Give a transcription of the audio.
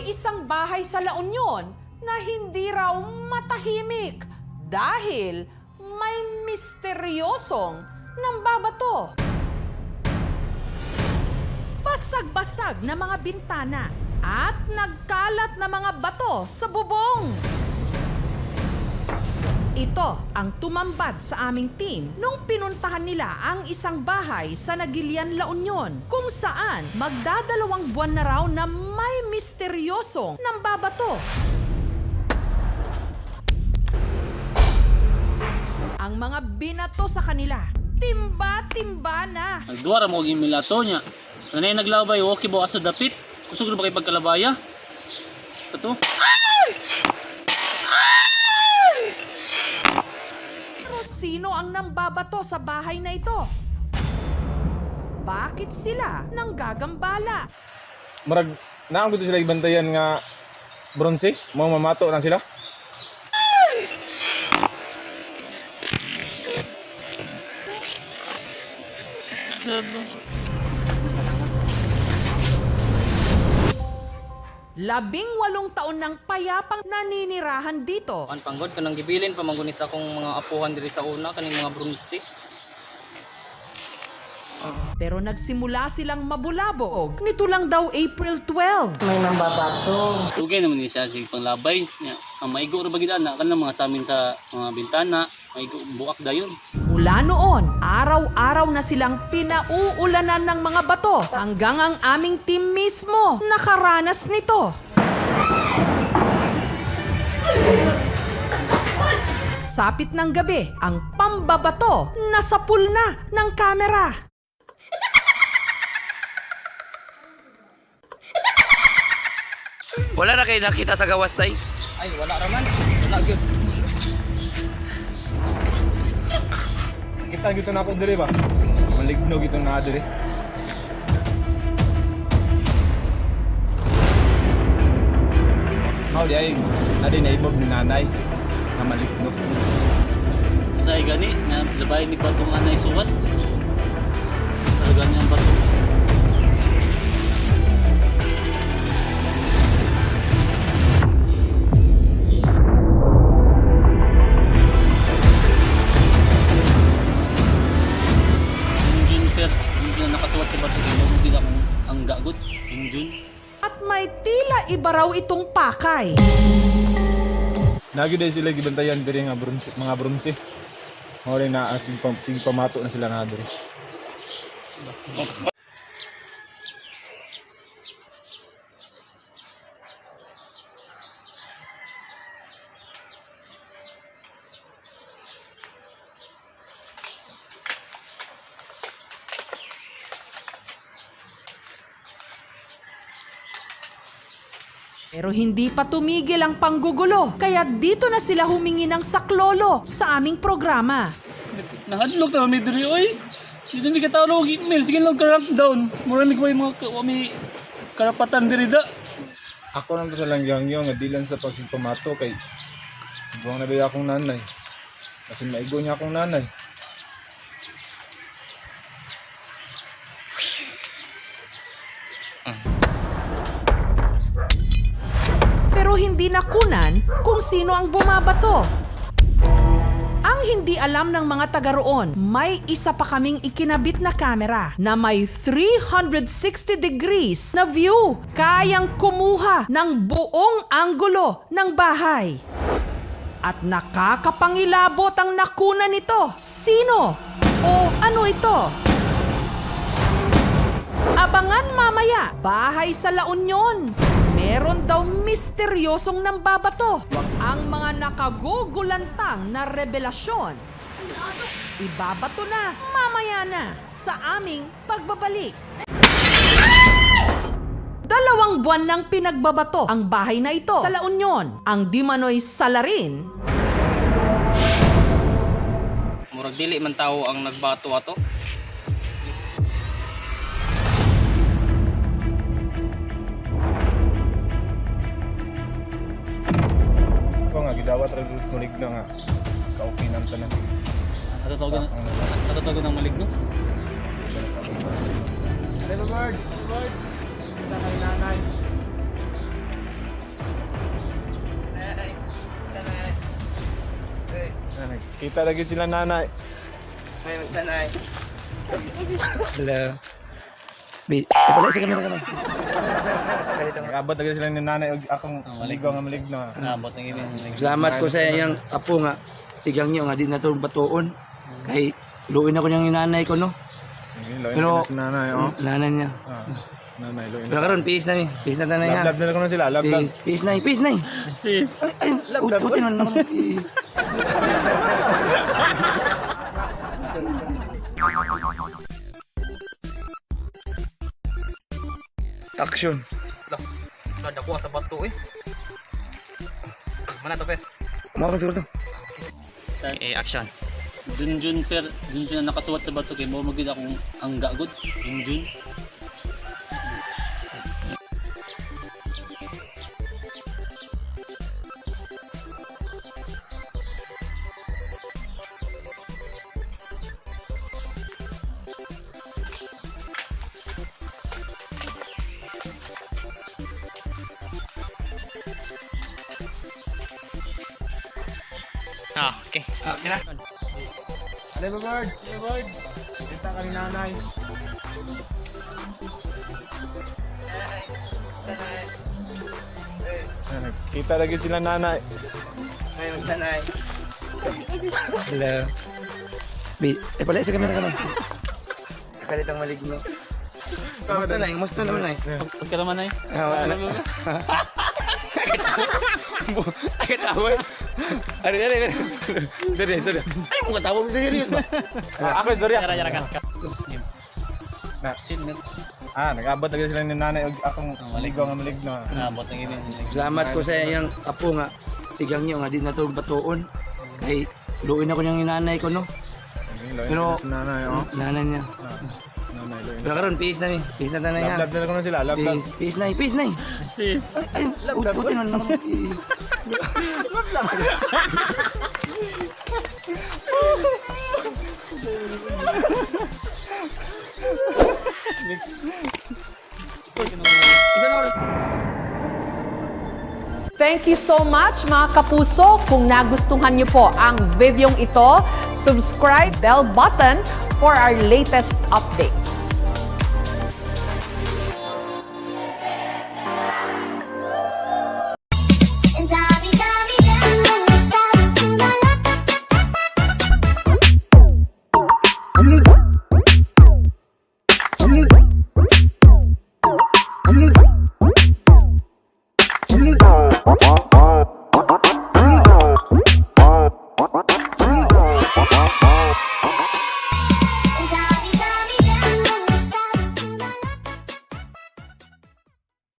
May isang bahay sa La Union na hindi raw matahimik dahil may misteryosong nambabato. Basag-basag na mga bintana at nagkalat na mga bato sa bubong. Ito ang tumambad sa aming team nung pinuntahan nila ang isang bahay sa Nagilian, La Union, kung saan magdadalawang buwan na raw na may misteryosong nambabato. Ang mga binato sa kanila, timba-timba na. Nagduwa ra mo og email ato niya. Nanay naglabay, okay ba asa dapit? Kusog ra ba kay pagkalabaya? Kato? Pero sino ang nambabato sa bahay na ito? Bakit sila nanggagambala? Murag naam ko sila ibantayan nga bronze, mo mamato na sila. 18 taon ng payapang naninirahan dito. An panggod kanang gibilin pa man sa akong mga apuhan diri sa una kaning mga brunsi. Pero nagsimula silang mabulabog nito lang daw April 12. May nambabato. Dugay naman ni siya sig panglabay niya. Ang maigo ra ba gid ana kanang mga samin sa mga bintana, maigo buak dayon. Mula noon, araw-araw na silang pinauulanan ng mga bato hanggang ang aming team mismo nakaranas nito. Sapit ng gabi, ang pambabato nasapul na ng kamera. Wala na kayo nakita sa gawas, tay? Ay wala ra man. Wala gyud. Kita gito na ako diri ba? Maligno gito na diri. Mao di ay na din naibog ni nanay na maligno. Sa gani na labay ni batong anay suwat. Talaga niya ang bato. Junjun sir, Junjun ang nakasuwat sa bato. Kaya mo gid akong ang gagot. Junjun. At may tila iba raw itong pakay. Nagi dai sila gibantayan diri nga bronze, mga bronze. Mao rin na sig sig pamato na sila na diri. Pero hindi pa tumigil ang panggugulo, kaya dito na sila humingi ng saklolo sa aming programa. Nahadlok na kami diri oy. Dito mi katawag og email sige lang ka down. Mura mi kuy mga mi karapatan diri da. Ako lang to sa langyang nga dilan sa pagsig pamato kay buwang na ba akong nanay. Kasi maigo niya akong nanay. Pero hindi nakunan kung sino ang bumabato. Ang hindi alam ng mga taga roon, may isa pa kaming ikinabit na kamera na may 360 degrees na view. Kayang kumuha ng buong anggulo ng bahay. At nakakapangilabot ang nakuna nito. Sino? O ano ito? Abangan mamaya, bahay sa La Union. Meron daw misteryosong nambabato. Ang mga nakagugulantang na revelasyon. Ibabato na mamaya na sa aming pagbabalik. 2 buwan nang pinagbabato ang bahay na ito sa La Union. Ang di manoy salarin Murag dili man tawo ang nagbato ato. Ko nga gidawat ra sa maligno nga kaupin ang tanan. Ato ng maligno. Hello bird, bird. Kita kay nanay. Kita lagi sila nanay. May basta na. Hello. Eh, pala sa kamera kami. Nag-abot lagi sila ni nanay og akong maligo nga maligno. Naabot ng email. Salamat ko sa iyang apo nga sigang niyo nga di na to batuon. Kay luin ako niyang nanay ko, no. Pero nanay, oh. Nanay niya. Ah, nanay luin. Pero karon peace na mi. Peace na tanay ha. Love, love na lang ko na sila. Love, love. Peace, peace na, peace na. Peace. Ay, ay, uti man ako. Peace. Action. Lah, nakuha sa bato eh. Mana to, per? Mao ka siguro to. Eh, action. Junjun sir, Junjun na nakasuwat sa bato kay mo magid akong angga gud. Junjun. Ah, okay. Okay na. Hello, bird. Hello, bird. Kita ka ni nanay. Kita lagi sila nanay. May basta na. Hello. Eh, pala sa kamera kami. Kalitang maligno. Kumusta na? Kumusta naman na? Pagkaraman ay. Ah, wala. Ay, katawa. Ano, ano, ano. Serius, serius. Ay, mo katawa mo serius ba? Ah, ako istorya. Tara, tara, ka. Na. Ah, nag-abot lagi sila ni nanay og akong maligo nga maligno. Naabot ng email. Salamat ko sa iyang apo nga sigang niyo nga di na to batuon. Kay luin ako niyang nanay ko, no. Pero nanay, oh. Nanay niya. Ah, nanay luin. Pero karon peace na mi. Peace na tanay ha. Love, love na lang ko na sila. Love, love. Peace, peace na, peace na. Peace. Ay, ay, uti man ako. Peace. Isa na oras. Thank you so much, mga kapuso. Kung nagustuhan niyo po ang videong ito, subscribe bell button for our latest updates. And